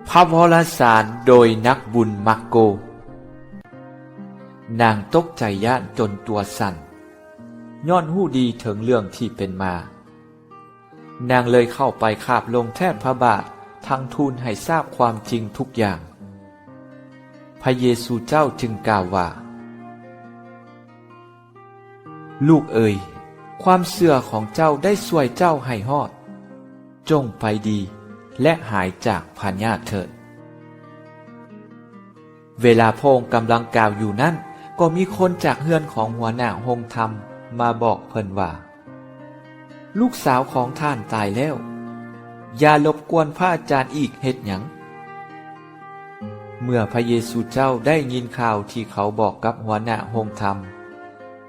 ພະວໍລະສານໂດຍນັກບຸນມາກໂກ. ນາງຕົກໃຈຢ້ານຈົນຕົວສັ່ນ, ຍ້ອນຮູ້ດີເຖິງເລື່ອງທີ່ເປັນມາ. ນາງເລີຍເຂົ້າໄປຄາບລົງແທດພະບາດ, ທັງທູນໃຫ້ຊາບຄວາມຈິງທຸກຢ່າງ. ພະເຢຊູເຈົ້າຈຶ່ງກ່າວວ່າ, ລູກເອີຍ, ຄວາມເຊື່ອຂອງເຈົ້າໄດ້ຊ່ວຍເຈົ້າໃຫ້ຮອດ. ຈົ່ງໄປດີ ແລະ ຫາຍຈາກພະຍາດເຖີດ. ເວລາພະອົງກຳລັງກ່າວຢູ່ນັ້ນ, ກໍມີຄົນຈາກເຮືອນຂອງຫົວໜ້າໂຮງທຳມາບອກເພິ່ນວ່າ, ລູກສາວຂອງທ່ານຕາຍແລ້ວ, ຢ່າລົບກວນພະອາຈານອີກເຮັດຫຍັງ? ເມື່ອພະເຢຊູເຈົ້າໄດ້ຍິນຂ່າວທີ່ເຂົາບອກກັບຫົວໜ້າໂຮງທຳ,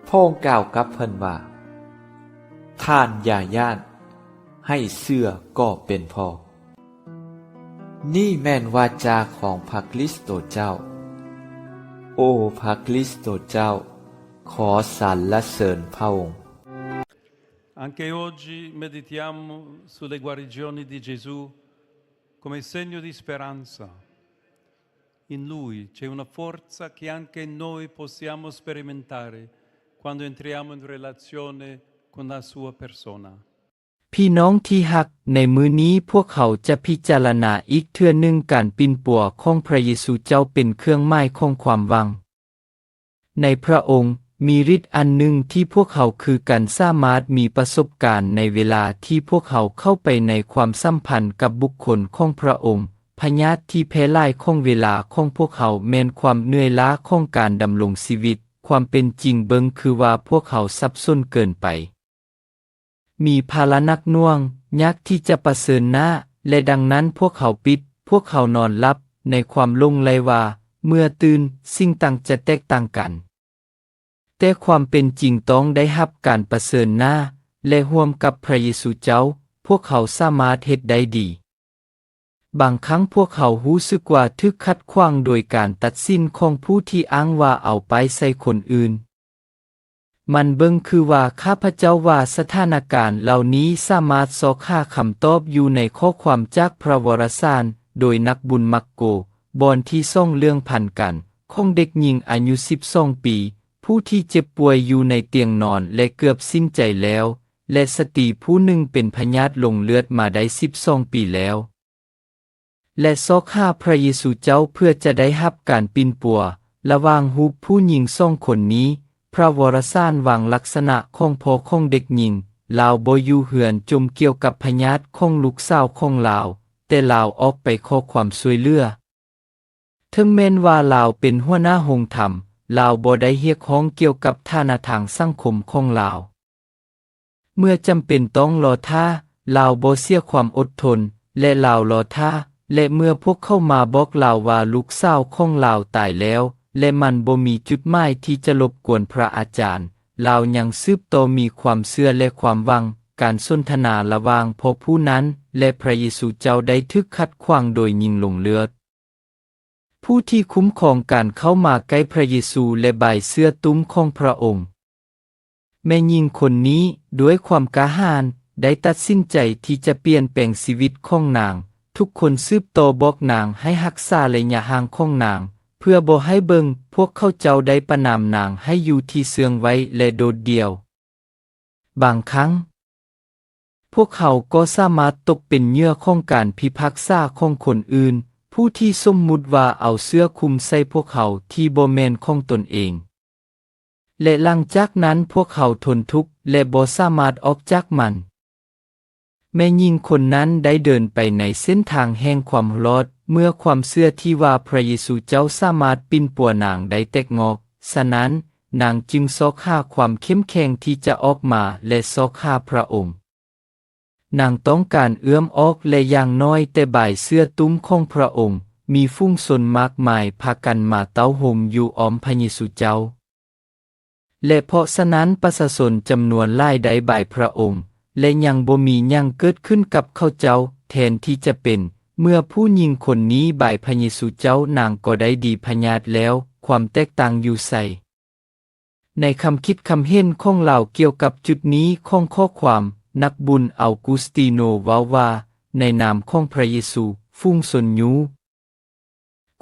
ພະອົງກ່າວກັບເພິ່ນວ່າ, ທ່ານຢ່າຢ້ານ, ໃຫ້ເຊື່ອກໍເປັນພໍ. ນີ້ແມ່ນວາຈາຂອງພະຄຣິສໂຕເຈົ້າ. ໂອ ພະຄຣິສໂຕເຈົ້າ, ຂໍສັນລະເສີນພະອົງ. Anche oggi meditiamo sulle guarigioni di Gesù come segno di speranza. In Lui c'è una forza che anche noi possiamo sperimentare quando entriamo in relazione con la Sua persona. ພີ່ນ້ອງທີ່ຮັກ, ໃນມື້ນີ້ພວກເຮົາຈະພິຈາລະນາອີກເທື່ອໜຶ່ງການປິ່ນປົວຂອງພະເຢຊູເຈົ້າເປັນເຄື່ອງໝາຍຂອງຄວາມຫວັງ. ໃນພະອົງ, ມີລິດອັນໜຶ່ງທີ່ພວກເຮົາຄືກັນສາມາດມີປະສົບການໃນເວລາທີ່ພວກເຮົາເຂົ້າໄປໃນຄວາມສຳພັນກັບບຸກຄົນຂອງພະອົງ. ພະຍາດທີ່ແຜ່ຫຼາຍຂອງເວລາຂອງພວກເຮົາແມ່ນຄວາມເມື່ອຍລ້າຂອງການດຳລົງຊີວິດ. ຄວາມເປັນຈິງເບິ່ງຄືວ່າພວກເຮົາສັບສົນເກີນໄປ. ມີພາລະໜັກໜ່ວງ, ຍາກທີ່ຈະປະເຊີນໜ້າ, ແລະ ດັ່ງນັ້ນພວກເຮົາປິດ, ພວກເຮົານອນຫຼັບໃນຄວາມຫຼົງໄຫຼວ່າ ເມື່ອຕື່ນ, ສິ່ງຕ່າງຈະແຕກຕ່າງກັນ. ແຕ່ຄວາມເປັນຈິງຕ້ອງໄດ້ຮັບການປະເຊີນໜ້າ ແລະ ຮ່ວມກັບພະເຢຊູເຈົ້າ, ພວກເຮົາສາມາດເຮັດໄດ້ດີ. ບາງຄັ້ງພວກເຮົາຮູ້ສຶກວ່າຖືກຂັດຂວາງໂດຍການຕັດສິນຂອງຜູ້ທີ່ອ້າງວ່າເອົາປ້າຍໃສ່ຄົນອື່ນ. ມັນເບິ່ງຄືວ່າຂ້າພະເຈົ້າວ່າສະຖານະການເຫຼົ່ານີ້ສາມາດຊອກຫາຄຳຕອບຢູ່ໃນຂໍ້ຄວາມຈາກພະວໍລະສານໂດຍນັກບຸນມາກໂກ, ບ່ອນທີ່ສອງເລື່ອງພັນກັນຂອງເດັກຍິງອາຍຸສິບສອງປີ, ຜູ້ທີ່ເຈັບປ່ວຍຢູ່ໃນຕຽງນອນ ແລະ ເກືອບສິ້ນໃຈແລ້ວ, ແລະ ສະຕີຜູ້ໜຶ່ງເປັນພະຍາດຫຼົງເລືອດມາໄດ້ສິບສອງປີແລ້ວ. ແລະ ຊອກຫາພະເຢຊູເຈົ້າເພື່ອຈະໄດ້ຮັບການປິ່ນປົວ. ລະຫວ່າງຮູບຜູ້ຍິງສອງຄົນນີ້, ພະວໍລະສານວາງລັກສະນະຂອງພໍ່ຂອງເດັກຍິງ, ລາວບໍ່ຢູ່ເຮືອນຈົ່ມກ່ຽວກັບພະຍາດຂອງລູກສາວຂອງລາວ, ແຕ່ລາວອອກໄປຂໍຄວາມຊ່ວຍເຫຼືອ. ເຖິງແມ່ນວ່າລາວເປັນຫົວໜ້າໂຮງທຳ, ລາວບໍ່ໄດ້ຮຽກຮ້ອງກ່ຽວກັບຖານະທາງສັງຄົມຂອງລາວ. ເມື່ອຈຳເປັນຕ້ອງລໍຖ້າ, ລາວບໍ່ເສຍຄວາມອົດທົນ, ແລະ ລາວລໍຖ້າ, ແລະ ເມື່ອພວກເຂົາມາບອກລາວວ່າລູກສາວຂອງລາວຕາຍແລ້ວ, ແລະ ມັນບໍ່ມີຈຸດໝາຍທີ່ຈະລົບກວນພະອາຈານ, ລາວຍັງສືບຕໍ່ມີຄວາມເຊື່ອ ແລະ ຄວາມຫວັງ. ການສົນທະນາລະຫວ່າງພໍ່ຜູ້ນັ້ນ ແລະ ພະເຢຊູເຈົ້າໄດ້ຖືກຂັດຂວາງໂດຍຍິງຫຼົງເລືອດ. ຜູ້ທີ່ຄຸ້ມຄອງການເຂົ້າມາໃກ້ພະເຢຊູ ແລະ ບາຍເສື້ອຕຸ້ມຂອງພະອົງ. ແມ່ຍິງຄົນນີ້, ດ້ວຍຄວາມກ້າຫານ, ໄດ້ຕັດສິນໃຈທີ່ຈະປ່ຽນແປງຊີວິດຂອງນາງ. ທຸກຄົນສືບຕໍ່ບອກນາງໃຫ້ຮັກສາໄລຍະຫ່າງຂອງນາງ, ເພື່ອບໍ່ໃຫ້ເບິ່ງ, ພວກເຂົາເຈົ້າໄດ້ປະນາມນາງໃຫ້ຢູ່ທີ່ເຊື່ອງໄວ້ ແລະ ໂດດດ່ຽວ. ບາງຄັ້ງ, ພວກເຮົາກໍສາມາດຕົກເປັນເຫຍື່ອຂອງການພິພາກສາຂອງຄົນອື່ນ, ຜູ້ທີ່ສົມມຸດວ່າເອົາເສື້ອຄຸມໃສ່ພວກເຮົາທີ່ບໍ່ແມ່ນຂອງຕົນເອງ, ແລະ ຫຼັງຈາກນັ້ນພວກເຮົາທົນທຸກ ແລະ ບໍ່ສາມາດອອກຈາກມັນ. ແມ່ຍິງຄົນນັ້ນໄດ້ເດີນໄປໃນເສັ້ນທາງແຫ່ງຄວາມລອດ ເມື່ອຄວາມເຊື່ອທີ່ວ່າພະເຢຊູເຈົ້າສາມາດປິ່ນປົວນາງໄດ້ແຕກງອກ. ສະນັ້ນ, ນາງຈຶ່ງຊອກຫາຄວາມເຂັ້ມແຂງທີ່ຈະອອກມາ ແລະ ຊອກຫາພະອົງ. ນາງຕ້ອງການເອື້ອມອອກ ແລະ ຢ່າງໜ້ອຍແຕ່ບາຍເສື້ອຕຸ້ມຂອງພະອົງ. ມີຝູງຊົນມາກມາຍພາກັນມາເຕົ້າໂຮມຢູ່ອ້ອມພະເຢຊູເຈົ້າ. ແລະ ເພາະສະນັ້ນປະຊາຊົນຈຳນວນຫຼາຍໄດ້ບາຍພະອົງ ແລະ ຍັງບໍ່ມີຫຍັງເກີດຂຶ້ນກັບເຂົາເຈົ້າ. ແທນທີ່ຈະເປັນ, ເມື່ອຜູ້ຍິງຄົນນີ້ບາຍພະເຢຊູເຈົ້າ, ນາງກໍໄດ້ດີພະຍາດແລ້ວ. ຄວາມແຕກຕ່າງຢູ່ໃສ? ໃນຄຳຄິດຄຳເຫັນຂອງລາວກ່ຽວກັບຈຸດນີ້ຂອງຂໍ້ຄວາມ, ນັກບຸນເອົາກູສຕີໂນເວົ້າວ່າ, ໃນນາມຂອງພະເຢຊູ, ຝູງຊົນຢູ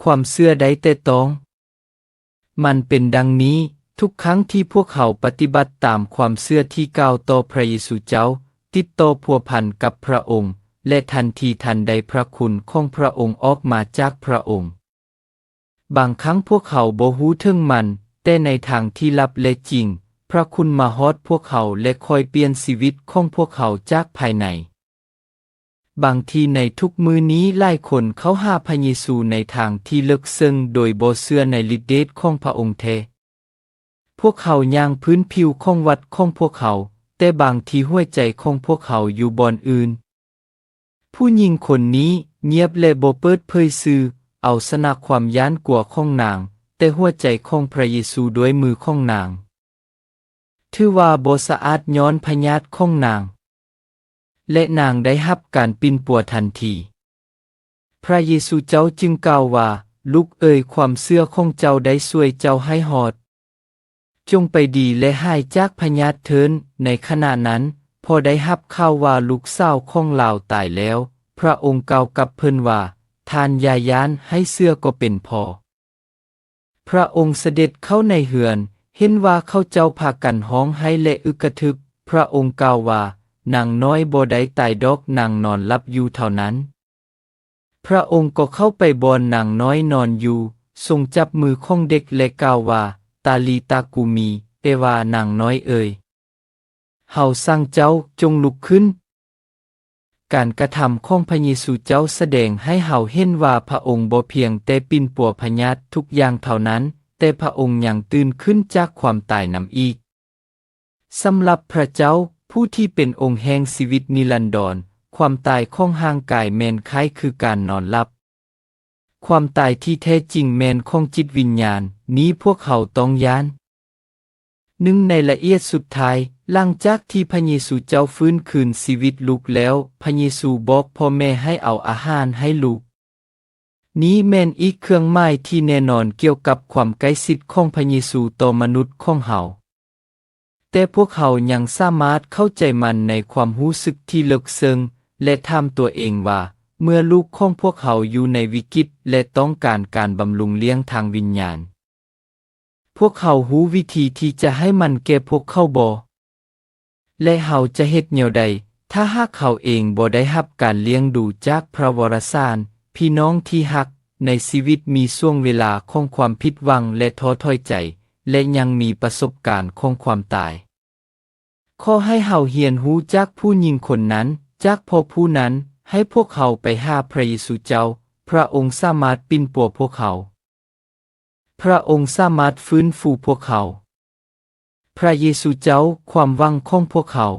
ຄວາມເຊື່ອໄດ້ແຕະຕ້ອງ. ມັນເປັນດັ່ງນີ້, ທຸກຄັ້ງທີ່ພວກເຮົາປະຕິບັດຕາມຄວາມເຊື່ອທີ່ກ່າວຕໍ່ພຣະເຢຊູເຈົ້າ, ຕິດຕໍ່ພົວພັນກັບພຣະອົງ, ແລະ ທັນທີທັນໃດພຣະຄຸນຂອງພຣະອົງອອກມາຈາກພຣະອົງ. ບາງຄັ້ງພວກເຮົາບໍ່ຮູ້ເຖິງມັນ, ແຕ່ໃນທາງທີ່ລັບ ແລະ ຈິງ, ພຣະຄຸນມາຮອດພວກເຮົາ ແລະ ຄ່ອຍປ່ຽນຊີວິດຂອງພວກເຮົາຈາກພາຍໃນ. ບາງທີໃນທຸກມື້ນີ້, ຫຼາຍຄົນເຂົ້າຫາພຣະເຢຊູໃນທາງທີ່ເລິກເຊິ່ງໂດຍບໍ່ເຊື່ອໃນລິດເດດຂອງພຣະອົງແທ້. ພວກເຮົາຍ່າງພື້ນຜິວຂອງວັດຂອງພວກເຮົາ, ແຕ່ບາງທີຫົວໃຈຂອງພວກເຮົາຢູ່ບ່ອນອື່ນ. ຜູ້ຍິງຄົນນີ້ງຽບ ແລະ ບໍ່ເປີດເຜີຍຊື່, ເອົາຊະນະຄວາມຢ້ານກົວຂອງນາງ, ແຕະຫົວໃຈຂອງພຣະເຢຊູດ້ວຍມືຂອງນາງ. ຖືວ່າບໍ່ສະອາດຍ້ອນພະຍາດຂອງນາງ, ແລະ ນາງໄດ້ຮັບການປິ່ນປົວທັນທີ. ພຣະເຢຊູເຈົ້າຈຶ່ງກ່າວວ່າ, ລູກເອີຍ, ຄວາມເຊື່ອຂອງເຈົ້າໄດ້ຊ່ວຍເຈົ້າໃຫ້ຮອດ. ຈົ່ງໄປດີ ແລະ ຫາຍຈາກພະຍາດເທີ້ນ. ໃນຂະນະນັ້ນ, ພໍໄດ້ຮັບຂ່າວວ່າລູກສາວຂອງລາວຕາຍແລ້ວ, ພຣະອົງກ່າວກັບເພິ່ນວ່າ, ທ່ານຢ່າຢ້ານ, ໃຫ້ເຊື່ອກໍເປັນພໍ. ພຣະອົງສະເດັດເຂົ້າໃນເຮືອນ, ເຫັນວ່າເຂົາເຈົ້າພາກັນຮ້ອງໄຫ້ ແລະ ອຶກກະທຶກ, ພຣະອົງກ່າວວ່າ, ນາງນ້ອຍບໍ່ໄດ້ຕາຍດອກ, ນາງນອນຫຼັບຢູ່ເທົ່ານັ້ນ. ພຣະອົງກໍເຂົ້າໄປບ່ອນນາງນ້ອຍນອນຢູ່, ຊົງຈັບມືຂອງເດັກ ແລະ ກ່າວວ່າ, ຕາລີຕາກູມີ, ແປວ່າ, ນາງນ້ອຍເອີຍ, ເຮົາສັ່ງເຈົ້າ, ຈົ່ງລຸກຂຶ້ນ. ການກະທຳຂອງພຣະເຢຊູເຈົ້າສະແດງໃຫ້ເຮົາເຫັນວ່າພຣະອົງບໍ່ພຽງແຕ່ປິ່ນປົວພະຍາດທຸກຢ່າງເທົ່ານັ້ນ, ແຕ່ພຣະອົງຍັງຕື່ນຂຶ້ນຈາກຄວາມຕາຍນຳອີກ. ສຳລັບພຣະເຈົ້າ, ຜູ້ທີ່ເປັນອົງແຫ່ງຊີວິດນິລັນດອນ, ຄວາມຕາຍຂອງຮ່າງກາຍແມ່ນຄ້າຍຄືການນອນຫຼັບ. ຄວາມຕາຍທີ່ແທ້ຈິງແມ່ນຂອງຈິດວິນຍານ, ນີ້ພວກເຮົາຕ້ອງຢ້ານ. ໜຶ່ງໃນລະອຽດສຸດທ້າຍ, ຫຼັງຈາກທີ່ພຣະເຢຊູເຈົ້າຟື້ນຄືນຊີວິດລູກແລ້ວ, ພຣະເຢຊູບອກພໍ່ແມ່ໃຫ້ເອົາອາຫານໃຫ້ລູກ. ນີ້ແມ່ນອີກເຄື່ອງໝາຍທີ່ແນ່ນອນກ່ຽວກັບຄວາມໃກ້ຊິດຂອງພຣະເຢຊູຕໍ່ມະນຸດຂອງເຮົາ. ແຕ່ພວກເຮົາຍັງສາມາດເຂົ້າໃຈມັນໃນຄວາມຮູ້ສຶກທີ່ເລິກເຊິ່ງ ແລະ ຖາມຕົວເອງວ່າ, ເມື່ອລູກຂອງພວກເຮົາຢູ່ໃນວິກິດ ແລະ ຕ້ອງການການບຳລຸງລ້ຽງທາງວິນຍານ, ພວກເຮົາຮູ້ວິທີທີ່ຈະໃຫ້ມັນແກ່ພວກເຂົາບໍ່? ແລະ ເຮົາຈະເຮັດແນວໃດ ຖ້າຫາກເຮົາເອງບໍ່ໄດ້ຮັບການລ້ຽງດູຈາກພຣະວະລະສານ? ພີ່ນ້ອງທີ່ຮັກ, ໃນຊີວິດມີຊ່ວງເວລາຂອງຄວາມຜິດຫວັງ ແລະ ທໍ້ຖອຍໃຈ, ແລະ ຍັງມີປະສົບການຂອງຄວາມຕາຍ. ຂໍໃຫ້ເຮົາຮຽນຮູ້ຈາກຜູ້ຍິງຄົນນັ້ນ, ຈາກພໍ່ຜູ້ນັ້ນ, ໃຫ້ພວກເຮົາໄປຫາພຣະເຢຊູເຈົ້າ, ພຣະອົງສາມາດປິ່ນປົວພວກເຮົາ. ພຣະອົງສາມາດຟື້ນຟູພວກເຮົາ. ພຣະເຢຊູເຈົ້າ, ຄວາມຫວັງຂອງພວກເຮົາ.